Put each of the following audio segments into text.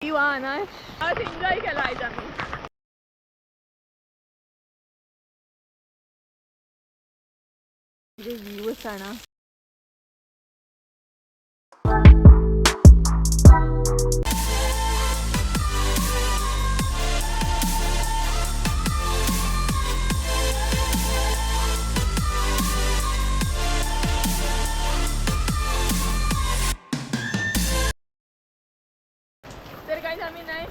View आहा ना, आज एन्जॉय केला आयज आमी. कितें व्ह्यू आसा ना. तर कांयच आमी न्हय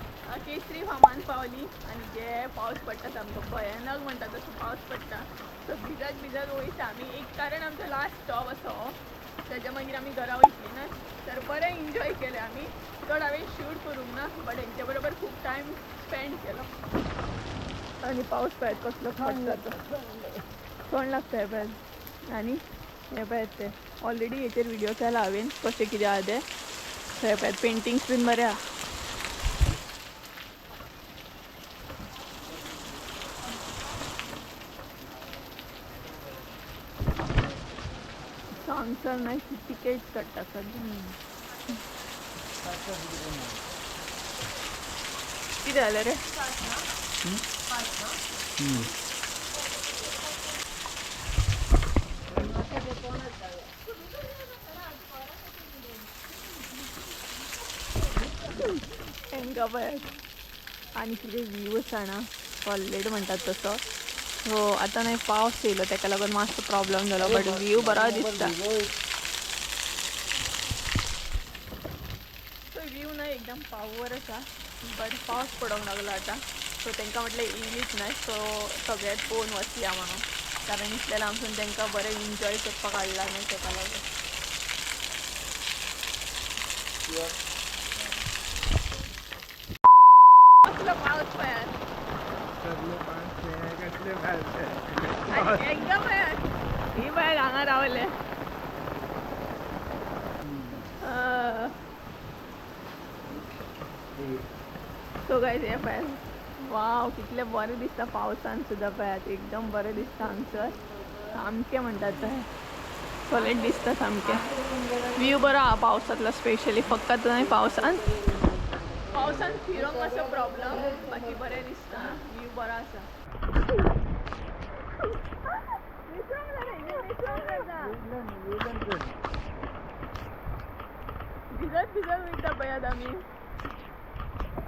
केसरी फामान पावली आनी जे पावस पडटा सामको भयानक म्हणटा तसो पावस पडटा. सो भिजत भिजत वयता आमी एक, कारण आमचो लास्ट स्टॉप आसा हो. तेज्या मागीर आमी घरा वयतली ना. तर बरें एन्जॉय केलें आमी. चड हांवें शूट करूंक ना, बट हेंच्या बरोबर खूब टायम स्पेंड केलो. आनी पावस पळयात कसलो पडटा तो, थंड लागता हें पळयात. आनी हें पळयात, ते ऑलरेडी हेचेर व्हिडियो केला हांवें कशें कितें आहा तें. हें पळयात, पेंटिंग्स बीन बरें आहा. सो हांगसर न्हय तिकेट्स काडटा सद्या. कितें जालें रे? हेंकां पळयात आनी कितें व्ह्यू आसा ना, सॉलीड म्हणटात तसो. सो आतां न्हय पावस येयलो, तेका लागून मातसो प्रॉब्लम जालो, बट व्ह्यू बरो दिसता. सो व्ह्यू न्हय एकदम पावर आसा, बट पावस पडोंक लागलो आतां. सो तांकां म्हटलें येयलीच न्हय, सो सगळ्यात पळोवन वचया म्हणून, कारण इतल्या लांबसून तांकां बरें एन्जॉय करपाक हाडला न्हय, तेका लागून. कसलो पावस पळयात. कसले पावस हे, कसले पावस हे. आनी एकदम पळयात, ही पळयात हांगा रावले. सो गायज, हे पळयात, वाव, कितले बरें दिसता पावसान सुद्दां. पळयात, एकदम बरें दिसता हांगसर, सामकें म्हणटात तशें सॉलीड दिसता सामकें. व्ह्यू बरो आहा पावसांतलो स्पेशली. फक्त न्हय पावसान पावसान फिरोंक मातसो प्रॉब्लम, बाकी बरें दिसता, व्ह्यू बरो आसा. निसरोंक जाता, निसरोंक जाता. वेलन कर. भिजत भिजत वयता पळयात आमी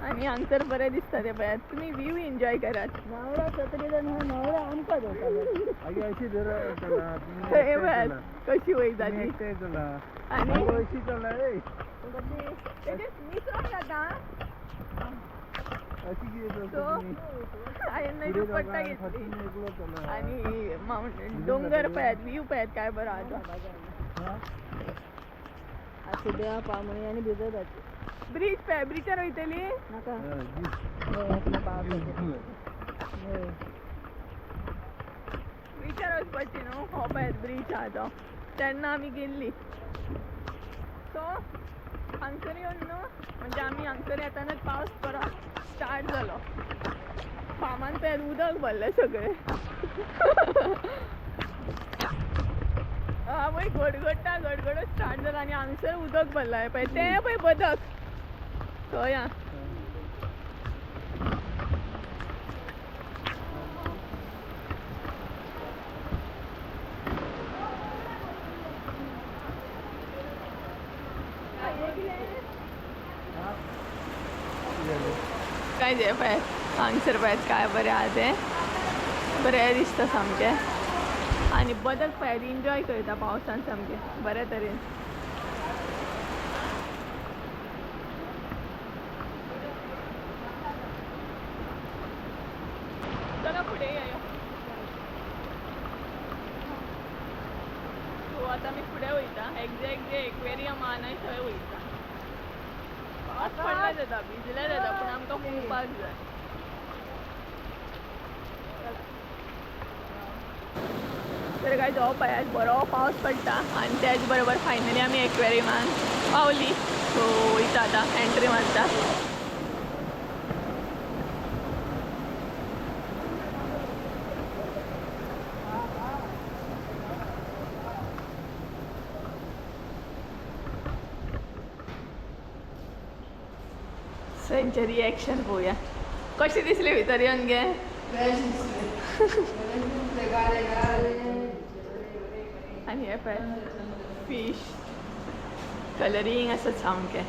आनी हांगसर बरें दिसता तें पळयात. तुमी व्ह्यू एन्जॉय करात. नवरा सतरीला न्हय, नवरा आमकां धरतालो. अगे अशी धरा चला तुम्ही. हे एकटे पळयात चला. कशी वयता तुम्ही ती. एकटे चला. आनी अगो, अशी चला ए. तेजें निसरोंक जाता. अशी कितें सो चलता तुम्ही? हांवें न्हय फुडें दुपट्टा दोगां, घेतली. फाटीन एकलो चला. आनी माउंटेन डोंगर पळयात, व्ह्यू पळयात काय बरो आहा तो. हा? आसूं देवा पावणी आनी भिजत. ब्रीज पळय, ब्रिजार वयतली. नाका. हा, जीप. हय, येतलो पावसाचेर. हय. ब्रिजार वचपाची न्हू. हो पळयात ब्रीज आहा तो, तेन्ना आमी गेल्ली. सो हांगसर येवन न्हू, म्हणजे आमी हांगसर येतानाच पावस बरो स्टार्ट जालो. फामान पळयात उदक भरलें सगळें. आवय, गडगडटा गडगडो स्टार्ट जालो आनी हांगसर उदक भरलां. पळय तें, पळय बदक थंय आहा. हा? कितें जालें? काय ते पळय, हांगसर पळयात काय बरें आहा तें, बरें दिसता सामकें. आनी बदक पळयात एन्जॉय करता पावसान सामकें बऱ्या तरेन. चला फुडें या. सो आतां आमी फुडें वयता, एग्जॅक्ट जे एक्वेरियम आहा न्हय थंय वयता. पावस पडल्यार जाता, भिजल्यार जाता, पूण आमकां पळोवपाक जाय. चला. तर काय जो पळयात बरो पावस पडटा आनी त्याच बरोबर फायनली आमी एक्वेरियमान पावली. सो वयता आतां, एंट्री मारता. सो हेंचें रिएक्शन पळोवया. कशें दिसलें भितर येवन गे? आनी हे पळय फीश कलरींग आसा सामकें.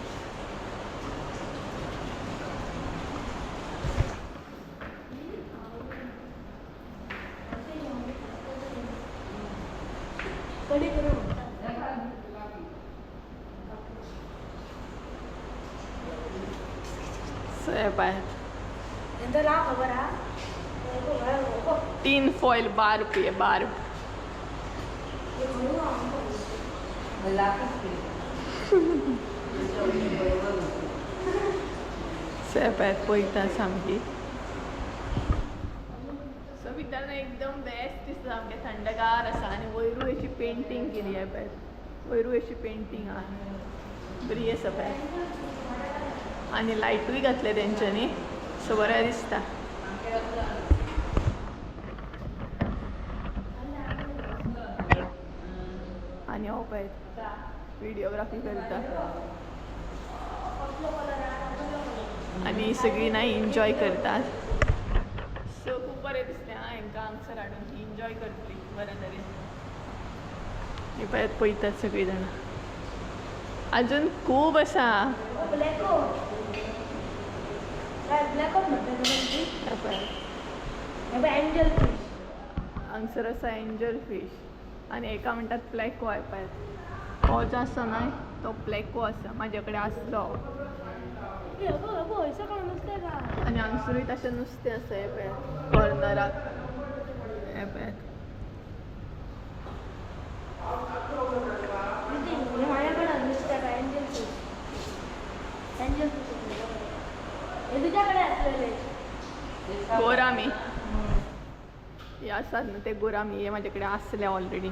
सो हे पळयात तीन फॉयल 12 रुपये 12. सो हे पळयात पळयता सामकी. सो भितर न्हू एकदम बेस्ट दिसता, सामकें थंडगार आसा. आनी वयरूय अशी पेंटींग केली. हे पळयात वयरूय अशी पेंटींग आहा, बरी आसा पळयात. आनी लायटूय घातले तेंच्यांनी, सो बरें दिसता. आनी हो पळय व्हिडिओग्राफी करता आनी सगळीं ना एन्जॉय करतात. सो खूब बरें दिसलें आं हेंकां हांगसर हाडून, एन्जॉय करतली बरे तरेन. ही पळयात पळयतात सगळीं जाणां. अजून खूब आसा. हे पळयात हांगसर आसा एंजल फीश आनी हेका म्हणटात प्लॅको. हे पळयात हो जो आसा न्हय तो प्लॅको आसा, म्हाजे कडेन आसलो. आनी हांगसरूय तशें नुस्तें आसा. हे पळयात कॉर्नराक, हे पळयात. गोरामी हे आसात न्हू ते गोरामी, हे म्हाजे कडेन आसले ऑलरेडी.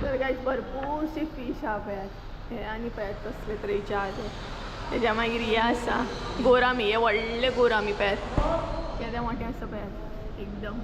तर गायज भरपूरशी फीश आहा पळयात. हे आनी पळयात कसले तरेचे आहा ते. तेज्या मागीर हे आसा गोरामी, हे व्हडले गोरामी पळयात केदे मोठे आसा पळयात एकदम.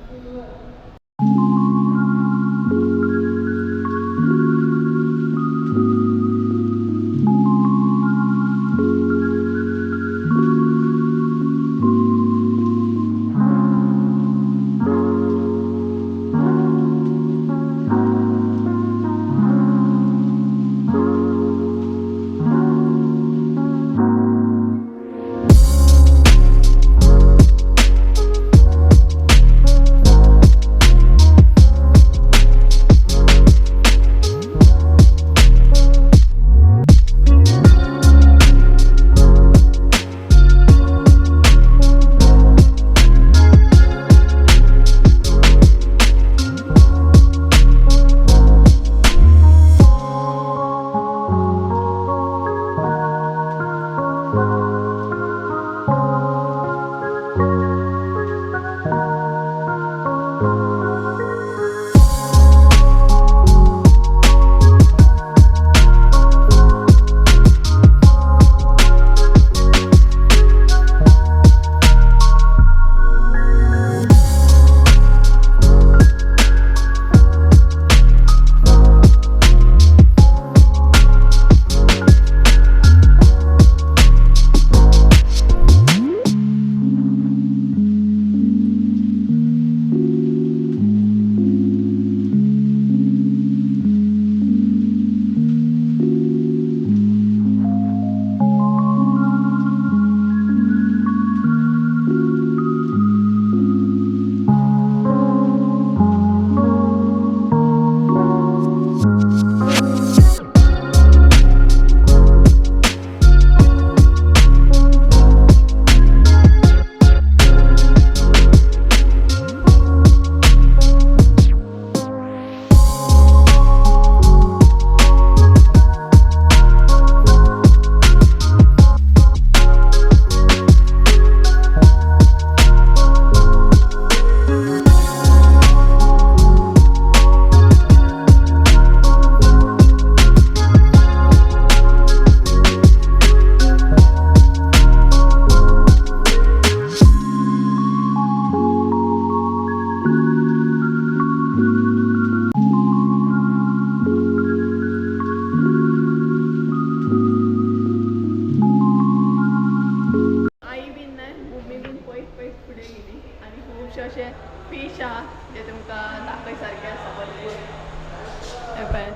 फुडें गेली आनी खुबशे अशे फीश आहा जे तुमकां दाखय सारके आसा भरपूर. हे पळय.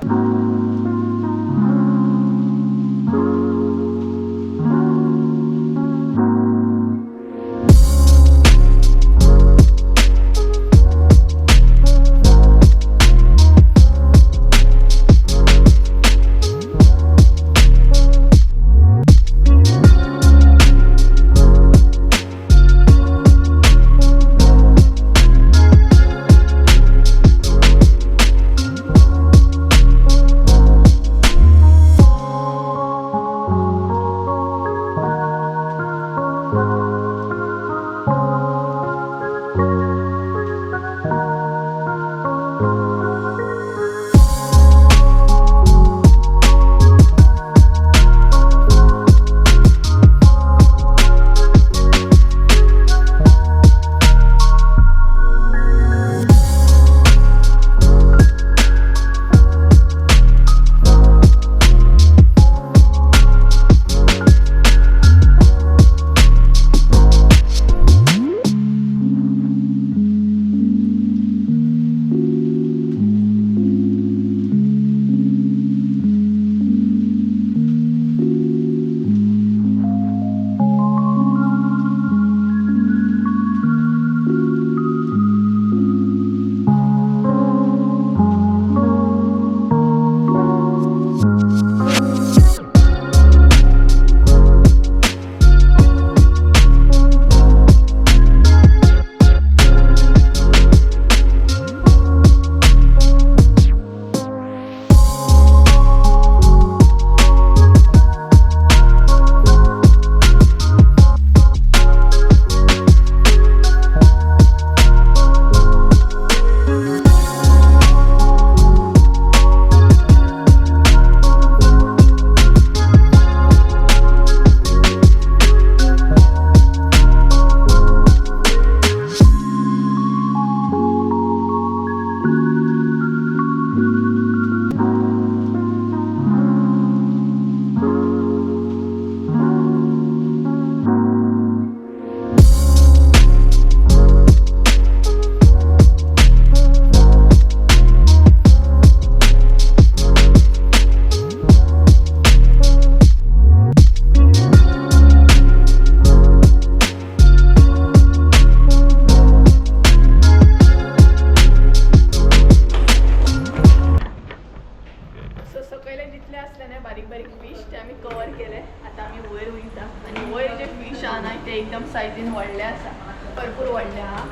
सो सकयले जितले आसले न्ही बारीक बारीक फीश ते आमी कवर केले. आतां आमी वयर वयता आनी वयर जे फीश आहा ना ते एकदम सायजीन व्हडले आसा, भरपूर व्हडले आहा.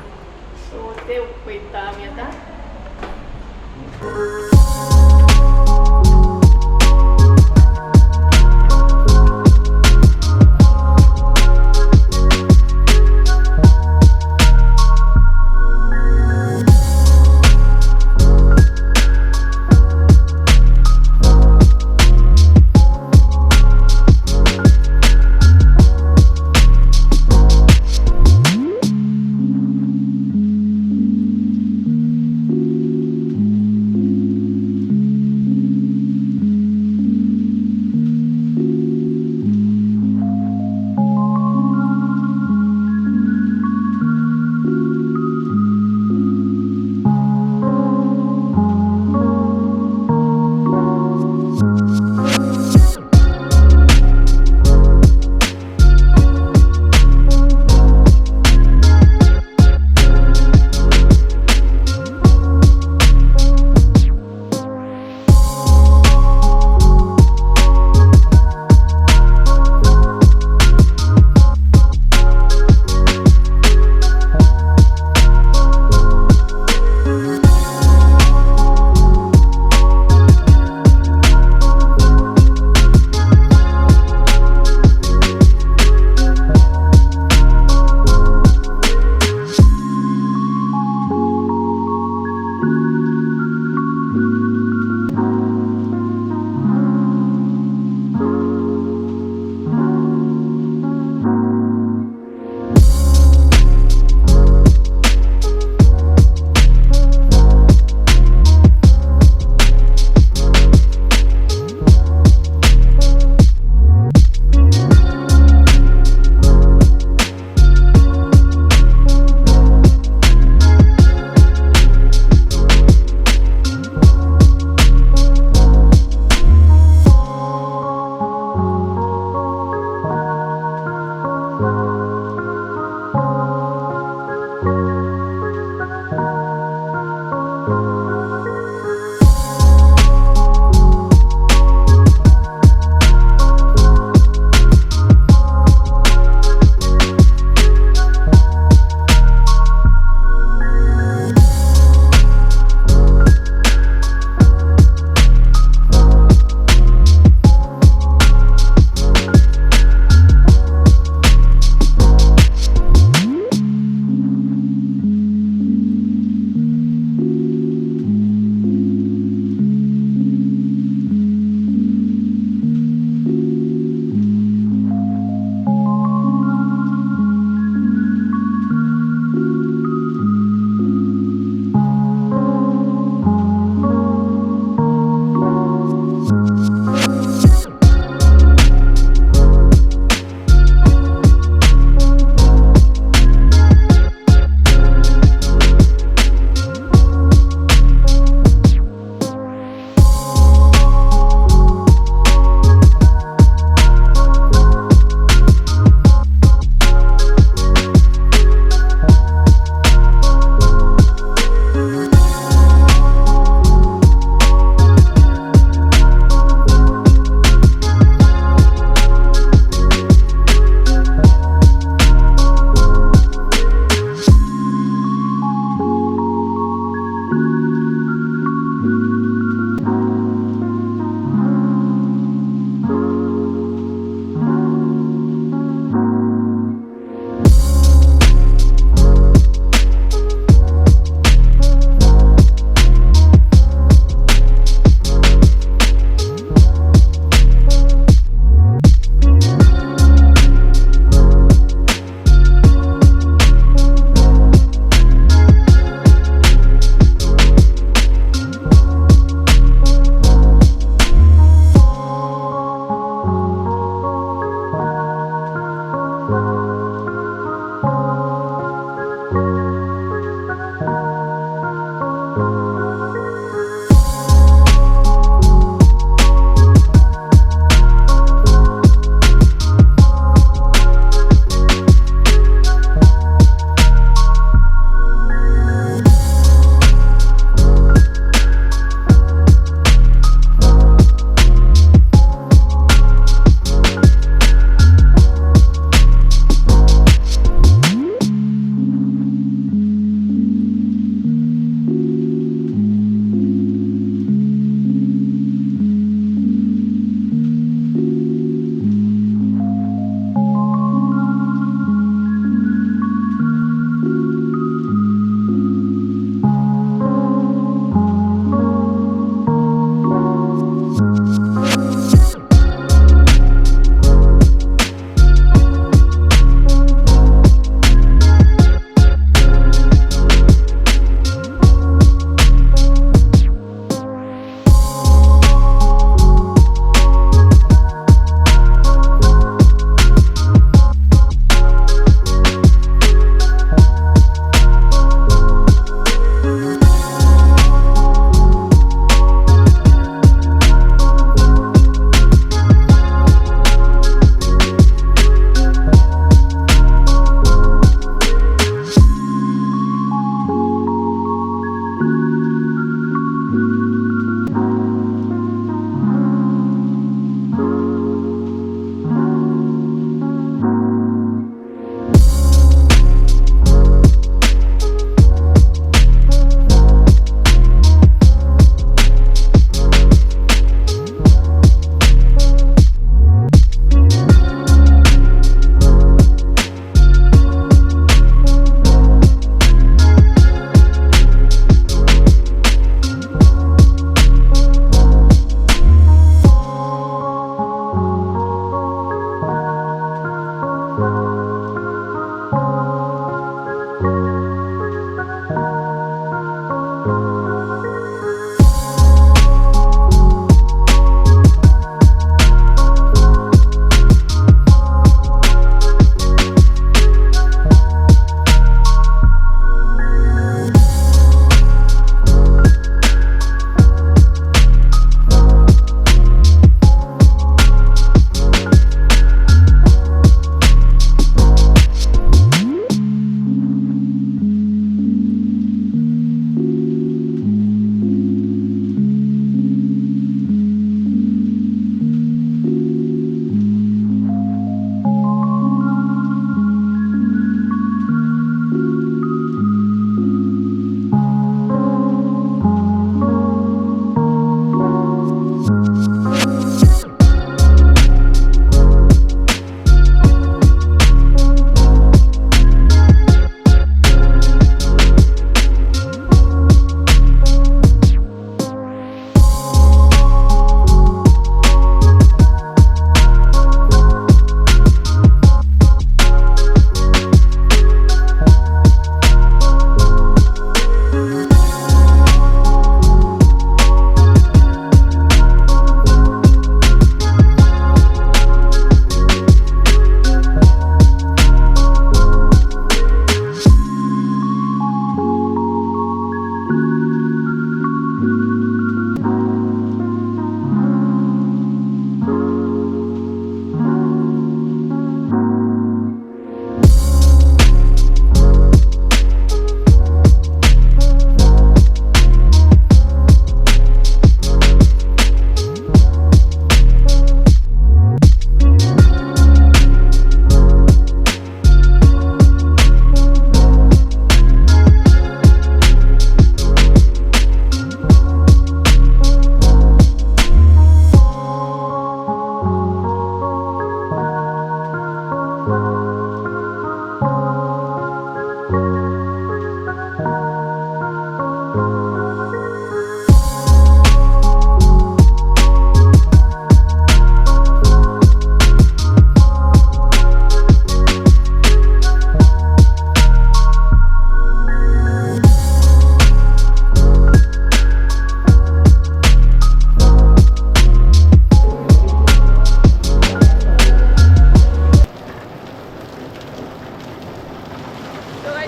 सो ते पळयता आमी आतां.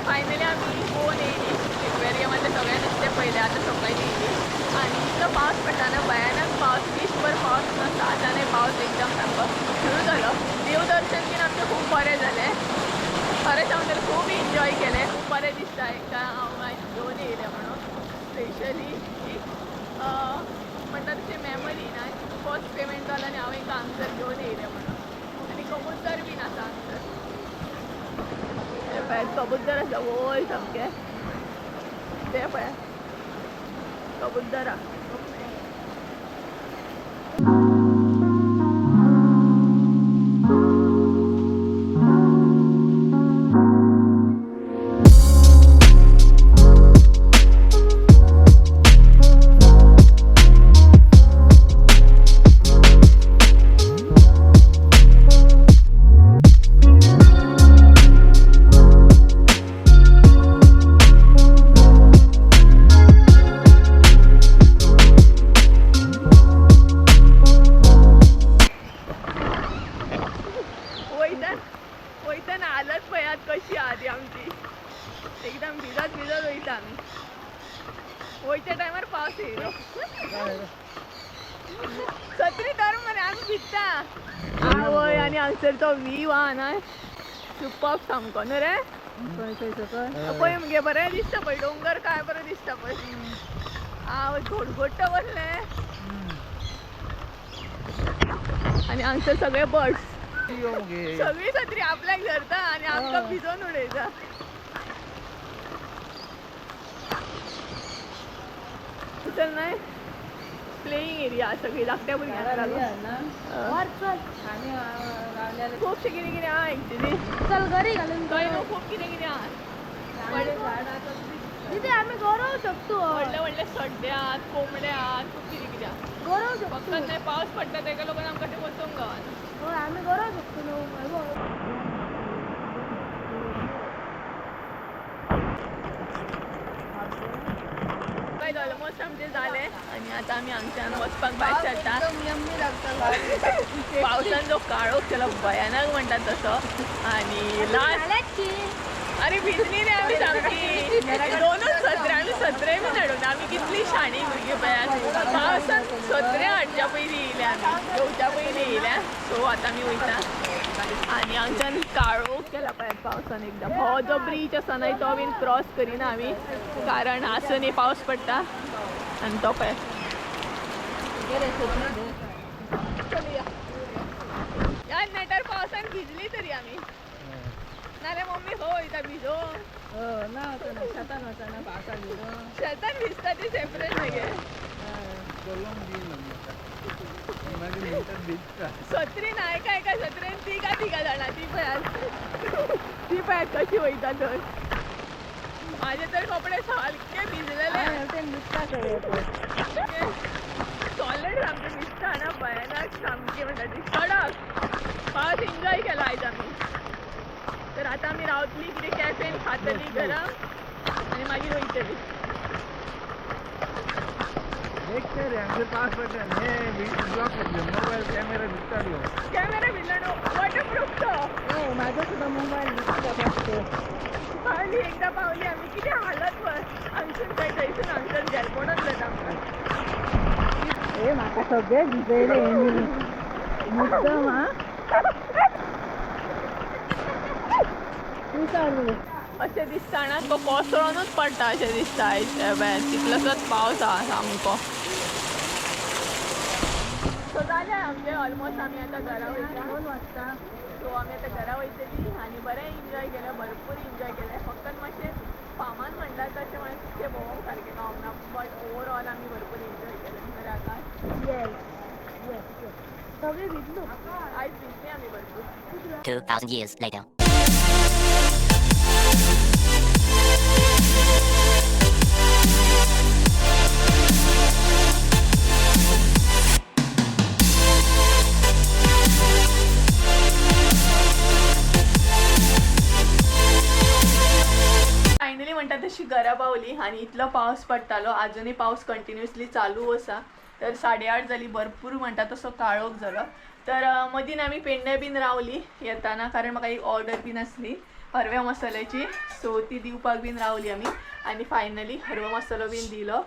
फायनली आमी गोवन येयली. एक्वेरियमांतले सगळे नुस्तें पळयलें, आतां सकयल येयली. आनी इतलो पावस पडटा ना, भयानक पावस, दीसभर पावस नासता. आतां न्ही पावस एकदम सामको सुरू जालो. देवदर्शन बीन आमचें खूब बरें जालें. खरें सांगता, खूब एन्जॉय केलें, खूब बरें दिसता एका हांव आयज घेवन येयलें म्हणून. स्पेशली एक म्हणटा तशें मेमरी ना, फर्स्ट पेमेंट जालो आनी हांव एक हांगसर घेवन येयलें म्हणून. आनी कबूतर बीन आसा हांगसर, ते पळय कबूतर आसा वयर सामकें, ते पळय कबूतर आहा. वयतान वयताना हालत पळयात कशी आहा ती आमची, एकदम भिजत भिजत वयता आमी. वयच्या टायमार पावस येयलो. सत्री धर मरे, आमी भिजता. आवय, आनी हांगसर तो व्हीव आहा ना, सुपर्ब सामको न्हू रे. खंय खंय सकयल? पळय मगे बरें दिसता पळय, डोंगर काय बरें दिसता पळय. आवय, घोडघोडटा बसलें. आनी हांगसर सगळे बर्ड्स, यो मगे. सगळी सत्री आपल्याक धरता आनी आमकां भिजोवन उडयता. चल न्हय प्लेईंग एरिया, सगळी धाकट्या भुरग्यांक लागून. वर चल आमी रावलेले. खुबशें कितें कितें आहा एक्चुली. चल घरी घालून. थंय न्हू खूब कितें कितें आहा. तिथे आमी गरोवं शकतो. व्हडले व्हडले सड्डे आहात, कोंबडे आहात, खूब कितें कितें आहा. गरोवं फक्त शकतो. न्हय पावस पडटा तेका लागून आमकां तें वचूंक गावना. हय, आमी गरोवं शकतो न्हू. काय ऑलमोस्ट आमचें जालें आनी आतां आमी हांगच्यान वचपाक भायर सरता. यम्मी लागता. पावसान जो काळोख केला भयानक म्हणटात तसो. आनी लास्ट, अरे भिजली न्ही आमी सामकी, दोनूच सत्रे, आमी सत्रे बीन हाडून. आमी कितली शाणी भुरगीं पळयात, पावसान सत्रे हाडच्या पयलीं येयल्या आमी, येवच्या पयलीं येयल्या. सो आतां आमी वयता. आनी हांगच्यान काळोख केला पळयात पावसान एकदम. हो जो ब्रीज आसा न्हय तो बीन क्रॉस करिना आमी, कारण आसूनय पावस पडटा. आनी तो पळय, चलया ह्या नेटार पावसान भिजली तरी आमी, नाल्यार मम्मी हो वयता भिजोन. ना वचना, शेतान वचना पावसाक भिजोन. शेतान भिजता ती सेपरेट मगे. चलोवंक दिना म्हाका, मागीर म्हणटात भिजता. सत्री ना एका एका सत्रेन तिगा तिगा जाणां. ती पळयात, ती पळयात कशी वयता तर. माझे तर कपडे सारके भिजलेले, ते भिजता सगळे. सॉलिड सामके भिजता ना, भयानक सामकी म्हणटा ती कडक पावस. एन्जॉय केला आयज आमी. तर आतां आमी रावतली, कितें कॅफेन खातली गरम आनी मागीर वयतली. एक तर हांगसर पावस पडटा, हे ब्लॉक जातले, मोबायल कॅमेरा भिजतालो. कॅमेरा भिजलो न्हू, वॉटरप्रूफ तो. हो, माझा सुद्धा मोबाईल भिजता फक्त. पावली, एकदां पावली आमी. कितें हालत पळय, हांगसून काय थंयसून हांगसर गेलपणूच जाता आमकां. हे म्हाका सगळे भिजयले हेणी मुद्दम. हा तूं चालू. अशें दिसता ना, तो कोसळोनूच पडटा अशें दिसता आयज. तितलोसोच पावस आहा सामको. सो जालें आमचें ऑलमोस्ट, आमी आतां घरा वयता. 2 वाजता. सो आमी आतां घरा वयतली आनी बरें एन्जॉय केलें, भरपूर एन्जॉय केलें. फक्त मातशें फामान म्हणटा तशें मातशें भोंवंक सारकें गावंक ना, बट ओवरऑल आमी भरपूर एन्जॉय केलें. बरें आकाश? येस येस येस, सगळे भिजलो. आयज भिजली आमी भरपूर. 2,000 years later. Finally म्हणटा तशी घरा पावली आनी इतलो पावस पडटालो, आजुनूय पावस कंटिन्युअसली चालू आसा. तर 8:30 जाली, भरपूर म्हणटा तसो काळोख जालो. तर मदीन आमी पेडणे बीन रावली येताना, कारण म्हाका एक ऑर्डर बीन आसली. हरव्या मसाल्याची. सो ती दिवपाक बीन रावली आमी आनी फायनली हरवो मसालो बीन दिलो.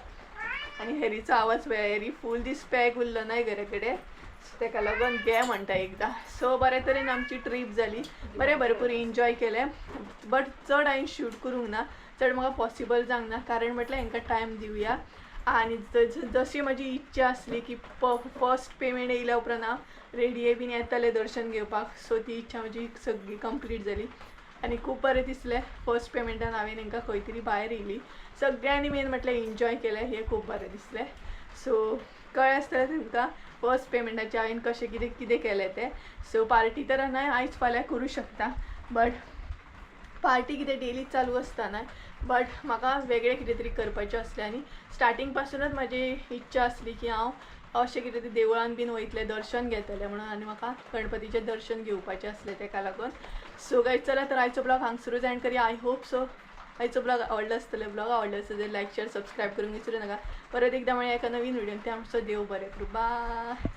आनी हेरीचो आवाज हेरी फूल दीस पॅक उरलो ना घरा कडेन, सो तेका लागून घे म्हणटा एकदां. सो बरे तरेन आमची ट्रीप जाली, बरें भरपूर एन्जॉय केलें. बट चड हांवें शूट करूंक ना, चड म्हाका पॉसिबल जावंक ना, कारण म्हटल्यार हेंकां टायम दिवया. आनी जशी म्हजी इच्छा आसली की फर्स्ट पेमेंट येयल्या उपरांत हांव रेडिये बीन येतलें दर्शन घेवपाक, सो ती इच्छा म्हजी सगळी कंप्लीट जाली आनी खूब बरें दिसलें. फर्स्ट पेमेंटान हांवें हेंकां खंय तरी भायर येयली, सगळ्यांनी मेन म्हटल्यार एन्जॉय केलें, हें खूब बरें दिसलें. सो कळ्ळें आसतलें तुमकां फर्स्ट पेमेंटाचें हांवें कशें कितें कितें केलें तें. सो पार्टी तर न्हय आयज फाल्यां करूं शकता, बट पार्टी कितें डेली चालू आसता न्हय, बट म्हाका वेगळें कितें तरी करपाचें आसलें. आनी स्टार्टींग पासुनूच म्हाजी इच्छा आसली की हांव अशें कितें तरी देवळान बीन वयतलें, दर्शन घेतलें म्हणून, आनी म्हाका गणपतीचें दर्शन घेवपाचें आसलें तेका लागून. सो गायज चला तर आयचो ब्लॉग हांगसरूच एंड करया. I hope so आयचो ब्लॉग आवडलो आसतलो. ब्लॉग आवडलो आसतलो जाल्यार लायक, शेअर, सबस्क्रायब करूंक विसरू नाका. परत एकदां मेळया एका नवीन व्हिडियोन. ते आमचो देव बरें करूं. बाय.